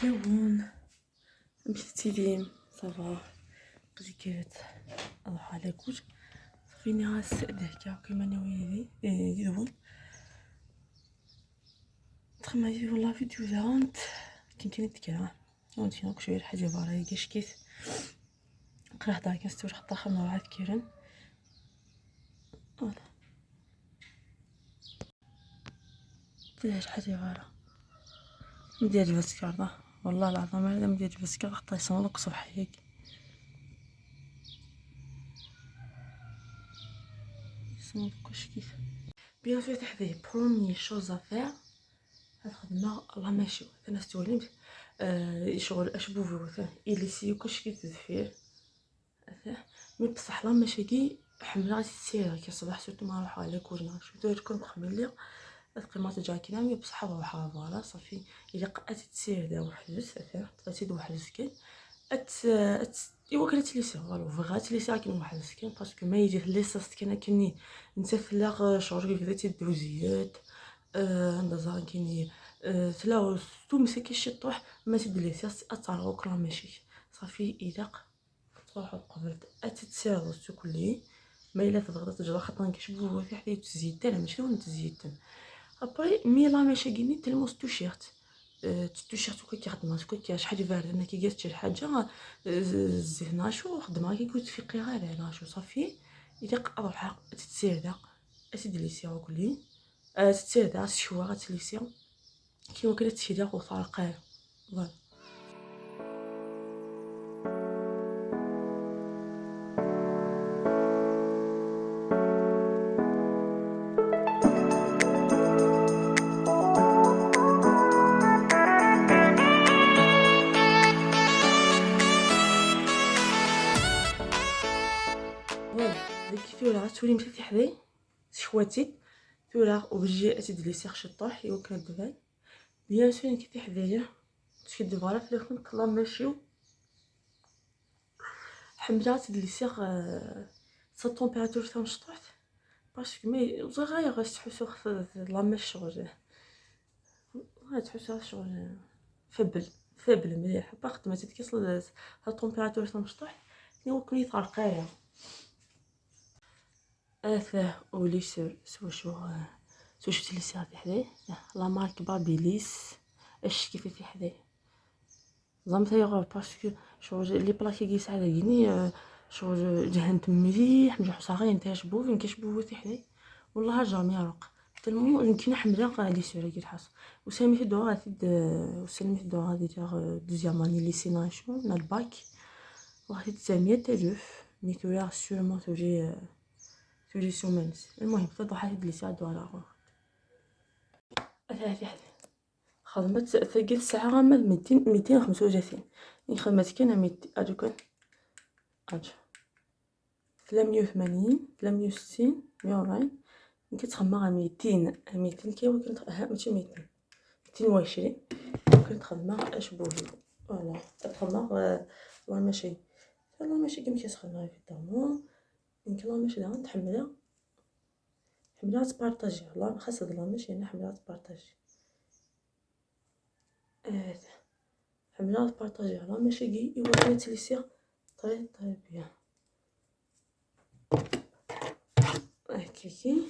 فلاون مشتيلين ça va قلت اروح على كوش صافيني غاس هكا كيما ناوي يدون تخمم والله فيديو زاونت كي نتكلم ونتي نوك شوية الحاجة برا كاش كيس قرا هضر كنستوي خطا خمسة وعاد كيرن voilà تلاش حاجة برا مدير بسكر والله العظيم هذا مدير بسكر خطا يصنعلك صبح هيك يصنعلك كيف bien sûr تحذي première chose à faire هاد الخدمة la mèche انا ستولي شغل اشبوفو اليسي كلشي كيتزفير mais بصح la mèche كي حمله غادي تسير كي الصباح surtout ما نروحو على كوجنا شفتو تكون مخمل لي قيمة تجا كي mais بصح روحها voilà صافي الا قات تسير دا وحدس تغسيد واحد السكن ات ات ايوا كانت ليسي voilà فغات ليسي كاين واحد السكن parce que ما يجي ليسا كان كني انت فلا شغل كيف بدات دوزيات عند زهر كيني تلا تومسي كي شي طوح ما تدليسي اتعرق راه ماشي صافي الا تروح قبل اتتسير كلي ما الا تضغط تجرا خاطر كيشبو حتى تزيد لا ماشي وين تزيد après mais la mèche كيني تلمس توشيرت توشيرت كي كيخدم كي شحال بارد انا كي قالت شي حاجة الزهنا شو خدمة كي كنت فيقي غير على شو صافي الا روح تتسير دا اتدليسي كلي تتسير دا شوا غتليسي كي وكلت تشيدا وطارقه voilà تولي مشيتي حداي شواتي ثورا وبجي تدليسي خشطوح يوكل الدبال bien sûr كي حدايا تشد voilà في الاخر كلا ماشيو حمله تدليسي sa température تاع مشطوح parce que mais زغايا غاس تحسو la mèche شغل تحسو شغل faible faible مليح باخت ما تتكسل la température تاع مشطوح يوكل يطرقايا اثه و lisseur سوا شو سوا شو تليسي في حداه la marque Babyliss اش كيف في حداه زعما تايغ parce que شغل les plaqués كيس على كيني شغل جهنت مليح مجح صاغي نتا شبو فين كيشبو في حداه والله jamais يرق tellement يمكن حمله lisseur كي الحاس وسامي في دو غادي وسامي في دو غادي تاع deuxième année lycée ناشو نا الباك واحد 900000 mais تورا sûrement تولي تولي سومانس. المهم تضحى تدليسي عدو على اثاثي خدمت ثقيل الساعة غاما 235 خدمت كان ميت أجو كان أجو 380 360 140 كتخمم غا 200 200 كي ولكن ماشي 200 220 ممكن تخدم اش بوهي voilà تخدم la mèche la mèche كيما كتخدم في الدار يمكن la mèche دا تحملها حملها تبارطاجي لا خاص هاد la mèche يعني حملها تبارطاجي حملها تبارطاجي la mèche كي ايوا تليسي très très bien هكاكي.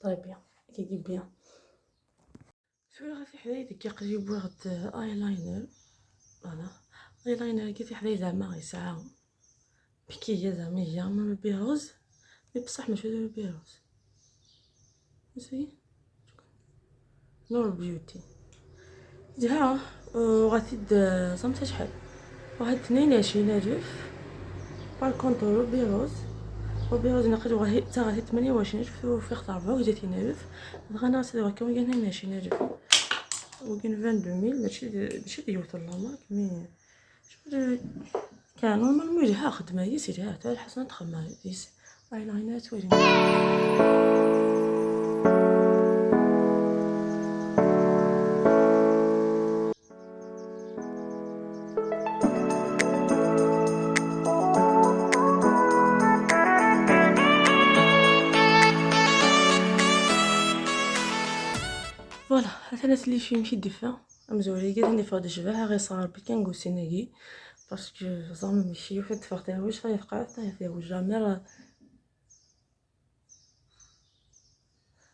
très bien كيجي bien ثورة في حدايا كيقجيب واحد ايلاينر voilà eyeliner كي في حدايا زعما غير ساعة بكيه زعما هي ما bébé rose mais بصح ماشي bébé rose ماشي نور بيوتي ديها وغادي زعما شحال واحد 22000. par contre Ruby Rose، Ruby Rose نقد وهي تا 28000 في اختار 34000. بغانا نسيو كم كان 22000 وكاين 22000. ماشي ديال la marque، mais شوف كان normalement يجيها خدمة يسيرها حتى الحسن تخدم يس ايلاينر توالي. voilà هذا اللي فيه مشي دفا امزوري كي ثاني فاضي شبه غير صار بي كنقول سيناكي parce que زعما ماشي واحد تفرتها واش غيبقى حتى jamais راه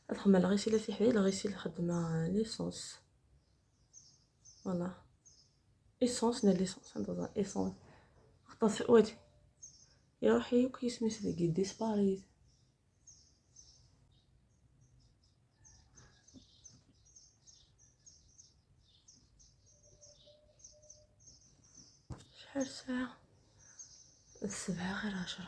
ادخل la ricil في حدايا la ricil خدمة l'essence. voilà essence نا l'essence عندها essence خطات واد يروح يوك يسميس ديك ديسباريت. شحال الساعة؟ 6:50.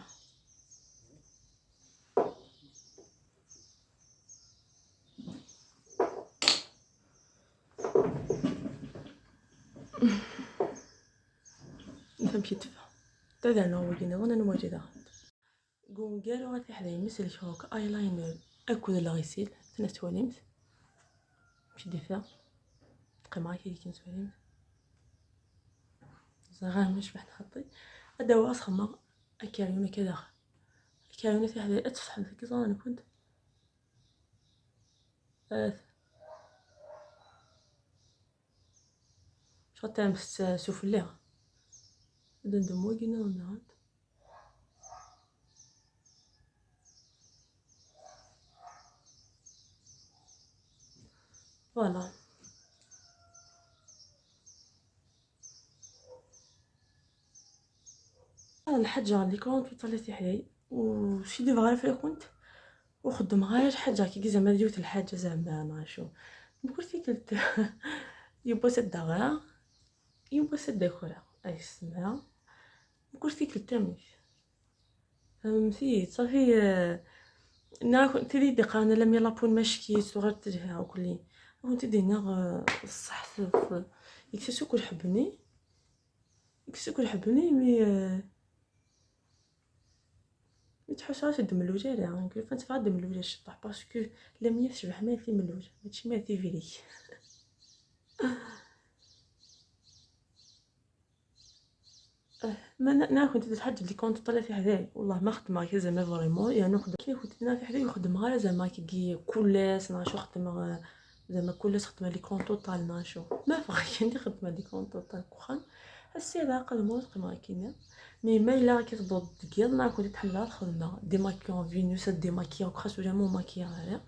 نفهم شي تفا تا انا وكينا وانا نواجد قوم قالوا غادي حدا مثل شوك ايلاينر اكل la ricil ثنا تواليمت مشي ديفا تبقى معاك كي كنتواليمت زغان مش بحال نحطي هذا هو اصخما اكاريونا كذا اكاريونا في حدا اتفتح كي انا كنت شغل تامس سفلي دندمو كينا نعاد voilà. الحاجة اللي كونت طلعتي حداي وشي دي فغا كنت وخدم غير حاجة كي زعما ديوت الحاجة زعما ما شو نقول فيك يبوا سد غا يبوا سد كره اي سمع نقول فيك التمي فهمتي صافي. نا تري دقه انا لم يلابون ماشكيت وغير تجها وكلي كنت دينا الصح يكسسو كل حبني يكسسو كل حبني مي تحس راسي دملوجه راه كيف نتفع دملوجه الشطح باسكو لم يشبح ما في ملوجه ماشي ما في فيلي. ما انا كنت الحاجة اللي كنت طالع في حداي والله ما خدمة كي زعما فريمون يعني نخدم كي كنت انا في حداي نخدم غير زعما كي كلاس ناشو خدمة زعما كلاس خدمة لي كون توتال ناشو ما فغي عندي خدمة لي كون توتال كوخان السيدة قدمو خدمة كينا مي ما الا كتضد ديالنا كنت تحمل الخدمة ديماكيون فينوس ديماكيون خاصو جامو ماكيا غير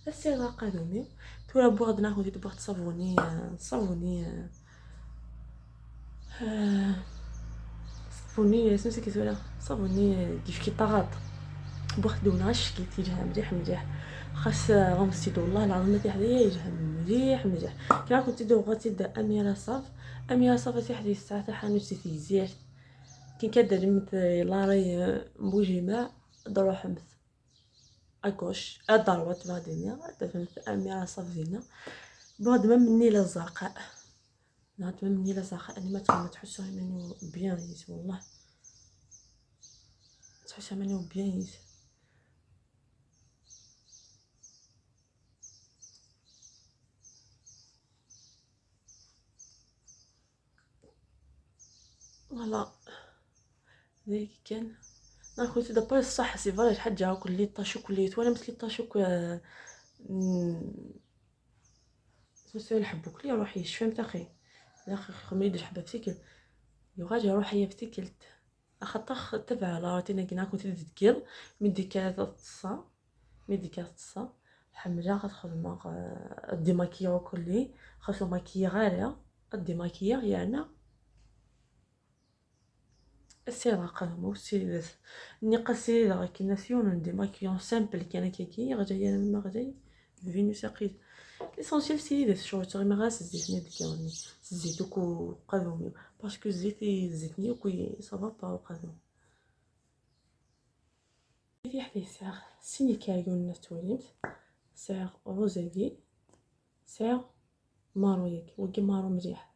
السيدة قدومي تورا بوغدنا كنت تبغ تصافوني صافوني صافوني سميتو كيتولا صافوني كيف كي طاغط بوحدو ناش كي تيجها مليح مليح خاص غمسيدو والله العظيم تي حدايا يجها مليح مليح. كي كنت تدو غاتي دا اميره صاف اميره صاف تي حدي الساعة تاع حانوت تي زير كي كدير مثل لاري بوجيما دروح مثل اكوش ادروات بعدين فهمت اميره صاف زينة بعد ما مني لا الزرقاء نعم مني لا زرقاء انا ما تحسوها مني بيان يس والله تحسها مني بيان يس. voilà ذيك كان ناخذ دابا الصح c'est vrai الحاجة كل les taches كل وانا مثل les taches سمسو نحبو كلي روحي شفهمت اخي لا اخي خميد حبه بسيكل يغادي روحي بسيكلت خاطر تبع لا روتين كي كنت تذكر من ديك تصا من ديك تصا حمله غتخدم démaquillant كلي خاصو ماكيا غالية démaquillant يعني السيرة قدمو سيرة نيقا سيرة كي ناسيون démaquillant simple كان كيكي غجايا ما غجاي فينوس اقيد l'essentiel سيدة شغل تغي ما غاس الزيت ني ديك الزيت وكو قدومي. parce que الزيت زيتني وكي ça va pas وقادو في حدي ساغ سيني كاريون توليمت ساغ rose ساغ marron ياك وكي marron مليح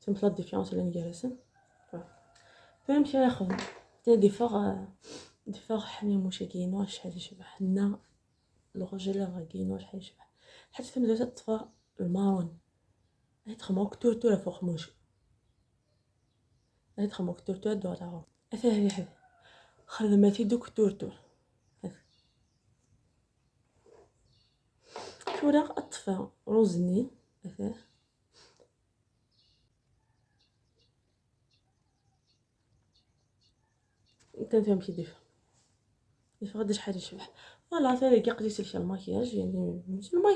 تمثل la différence اللي نجالسن فهمت يا خو تا des fards حني مشاكين شحال يشبح حنا le rouge à lèvres كينو شحال يشبح حتى تمدوسة تطفى ال marron تخموك تورتورا فوق موش تخموك تورتورا دورا اثاه هذه خدمتي دوك تورتور تورا اطفى روزني اثاه تنفهم كي ديفا ديفا غادي شحال يشبح voilà ثاني كي قديت لك الماكياج يعني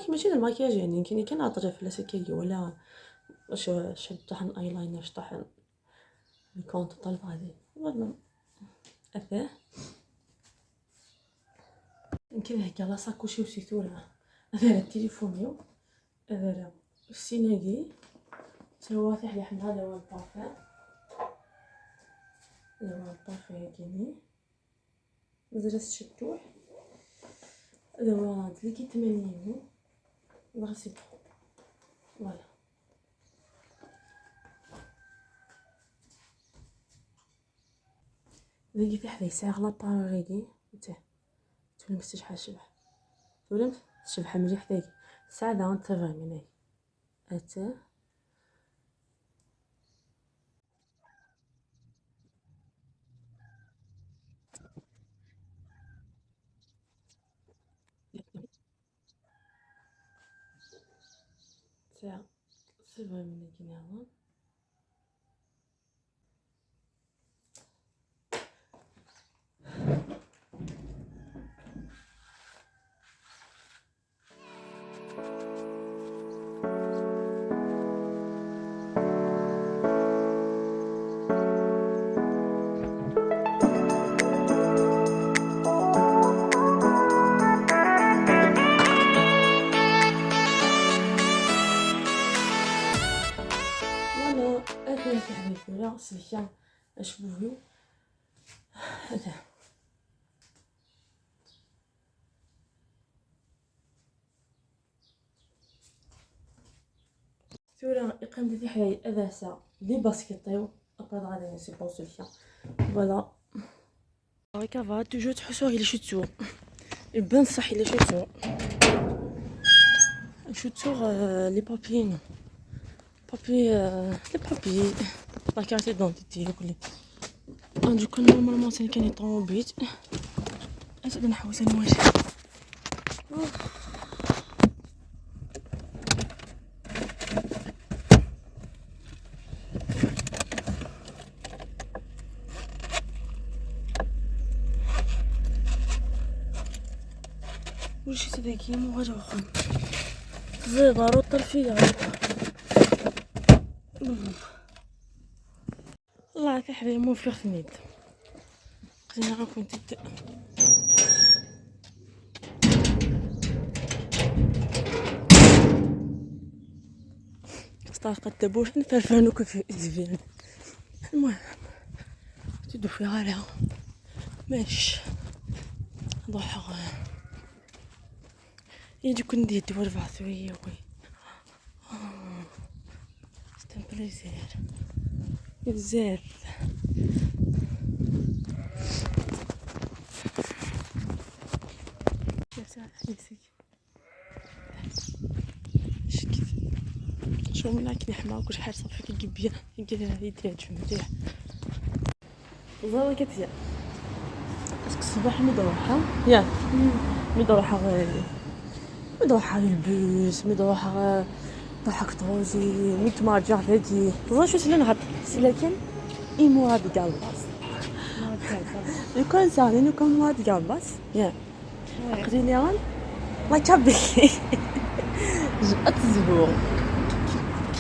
ماشي الماكياج يعني كاين كان عطرة في لاسكي ولا شد طحن ايلاينر طحن ال contour طالب غادي voilà اثاه يمكن هكا la sacoche وسيتورا هذا التليفون هذا السيناكي ترواتي حدا حنا هذا هو البارفان هذا هو البارفان كيني مازال شتوح هذا هو ليكي 80 غاسي voilà ذيك في حدا يساغ لاباريكي انت تولمس شحال شبح تولمس شبح مليح ذاك ساعة انت فاهمين اتا تاع سيفا من كينا سلكا اشبوهو هذا ثورة يقيم دي حدايا اذاسا les baskets يو ابرد غادي نسي bon سلكا voilà هاكا va toujours تحسو غير شتو يبان صح الا شتو شتو les papiers papiers les papiers la carte d'identité كلي عندي كل normalement ثاني كاين طوموبيل اسد نحوس نواجه ولشي تذاكي مو غادي وخا زيد روطل فيا الله كحبي مو في خنيد قلنا غا كنت طاقة تبوش نفرفانو كيف زفين. المهم تدو في غالها ماشي ضحى يجي كون ديتي وربع ثوية وي c'est un plaisir بزاف. شو من كي نحماق وشحال صافي كي bien كي يدير مليح زعما كتيا parce que الصباح مدروحه يا مدروحه مدروحه البوس مدروحه ضحك طوزي متمارجع هادي زعما شو سلا نهض لكن ايمو هاد كالباس يكون ساهلين يكون هاد كالباس يا قديني غان لا كابي اتزبو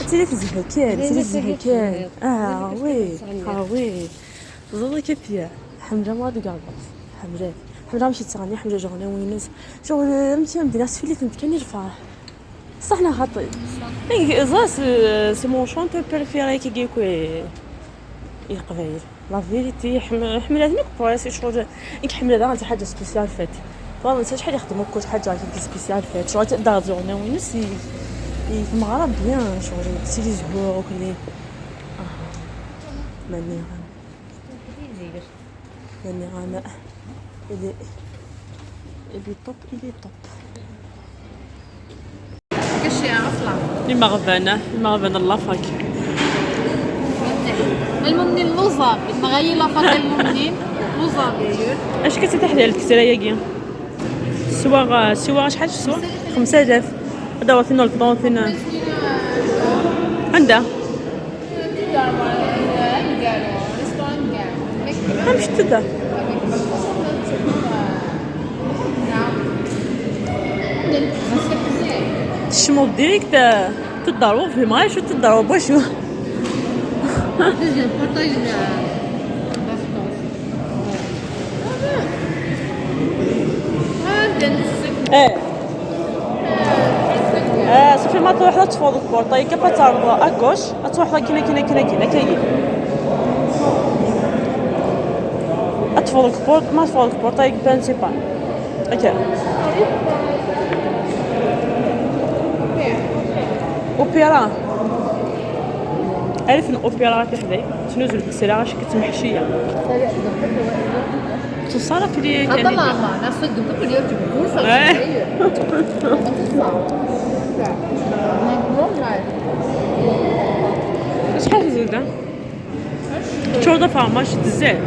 تيلي تزهو كان تيلي تزهو كان oui oui زعما كتيا حمزة ما كالباس حمزة حمزة مشيت تغني حمزة جغني وينس شغل مشي مدينة سفلي كنت كان الفرح صح نا خاطي زا c'est mon chanteur préféré كي كي يقبايل la vérité حملات نك بلاص شغل حملة هذا حاجة spéciale fête. voilà شحال يخدموا كل حاجة كي spéciale fête شغل تقدر journée وينس يتمغرب bien شغل سيري زهور وكلي ماني ماني غانا il est top il est top. كشي عفله المغبنه المغبنه la fac المؤمنين لوزا المغايي la fac المؤمنين لوزا. اش كتحلي الكسرة ياكي سوا سوا شحال سوا 5000 هذا هو فين البطون فين عندها مش تدا تشمو direct تضربوا في ما شو تضربوا شو ايه صافي ما تروح لا تفوض ال portail كيف تعرض à gauche تروح لا كينا كينا كينا كينا كاين تفوض ال porte ما تفوض ال portail principal OK اوبيرا عارف الاوبيرا تحدي تنزل الكسرة اش كتمحشيه تصارى في لي هذا لا ما ناس قبل اليوم تقول شحال زوده شورده فرماج تزاد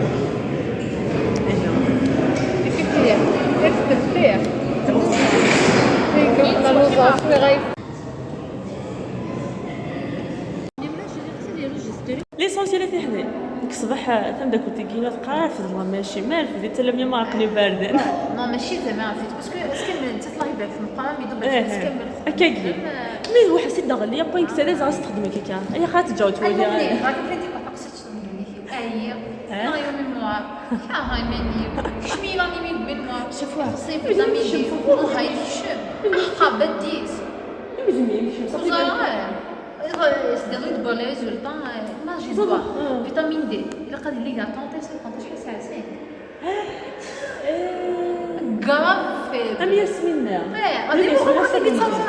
l'essentiel في حدي ديك الصباح تم داك كنت تقرا في الله ماشي ما رفدي حتى لم ما عقلي باردين non ماشي زعما فيت parce que اسكمل انت الله يبارك في المقام يدوب اسكمل اكاكي mais واحد سيد غلي بوين كسالي زعما تخدمي كيكا اي خا تجاوب تولي راك فهمتي ما قصدتش اي لا يومي موا ها هاي ماني شمي لاني مي بين موا شوفوها صيف زامي هاي شم قابل ديس صافي c'est de bon les résultats ما جي دوا vitamine D الا قاد لي طونتي 50 شحال ساعة 5 grave ام ياسمين ايه غادي نقول لك صافي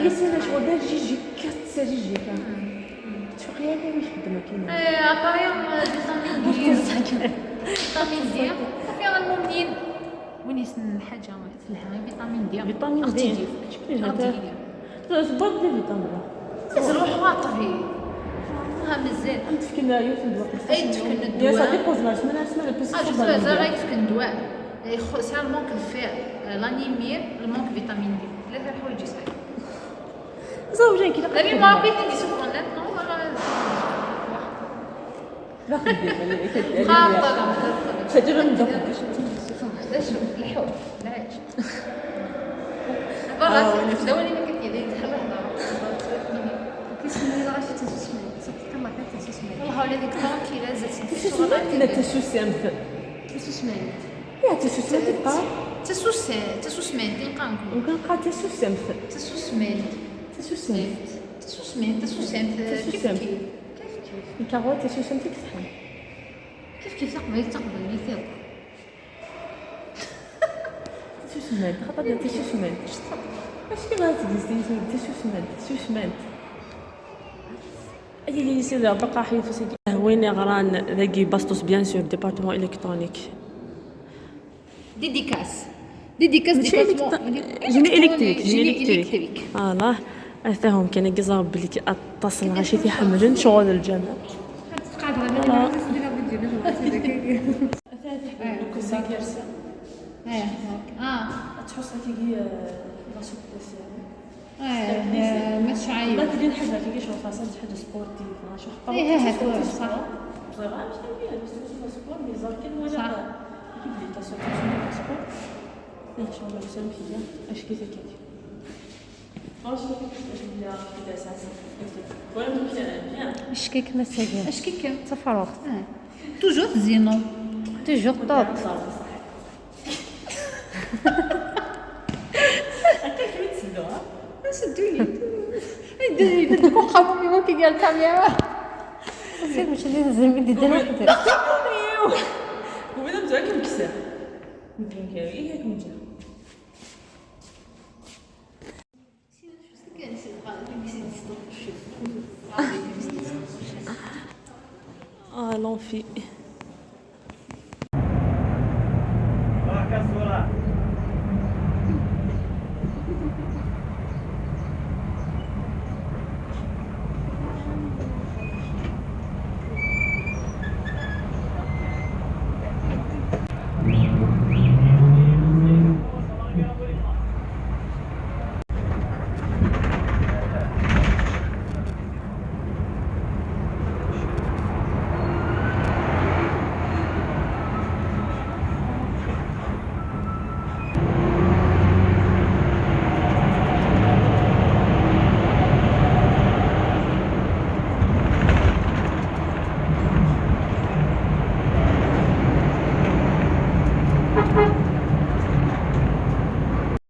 ياسمين شغل دار جيجي كاتسا جيجي تفقي انا واش خدمة كاينه ايه apparemment vitamine D vitamine D صافي المؤمنين وين يسن الحاجة تلها vitamine D vitamine D تبغ des vitamines تروح واطفي ها مزيان تفكنا يوسف الدواء اي تفكنا الدواء يا ça dépose ما سمعنا سمعنا بس اه جو غير تفكن الدواء c'est ال manque fer l'anémie ال manque vitamine D ثلاثة الحوايج صعيب زوجين كي غير ما بغيت ندي سوفون لا نو لا خدي خاطر سجل من لا شوف الحب العيش voilà دوني ما كتيدي دخل هنا كيسمي راه شي تسوسمي كما كانت تسوسمي والله ولا ديك tranquille زات تسوسمي لا تسوسمت تسوسمي يا تسوسمت تبقى تسوس تسوسمي تنقانكم ممكن نبقى تسوسمت تسوسمي تسوسمت تسوسمي تسوسمت كيف كيف الكاروت تسوسمت كتحل كيف كيف تقبل تقبل يثق تسوسمنت خاطر تسوسمنت اش كيما تدزي تسوسمنت تسوسمنت اي لي سي بقى حي في سيدي وين غران ذاكي باستوس bien sûr département électronique dédicace dédicace département génie électrique génie électrique voilà اثاهم كان كيزار بلي اتصل غاشي تيحملن شغل الجامعة تقعد اه تحس كي la souplesse اه مش عايب ما تدير حاجة كي شغل فاصل حاجة sportive شغل ايه ها صح صح شغل اش كي كيك اش كيك مساجين اش كيك تفرغ toujours زينو toujours top هكاك تسدوها سدوني ديكو خامو كي قال الكاميرا. سير مش اللي زمي دي دير وحدك. وبدا مزعك مكسر. ايه كنت l'amphi.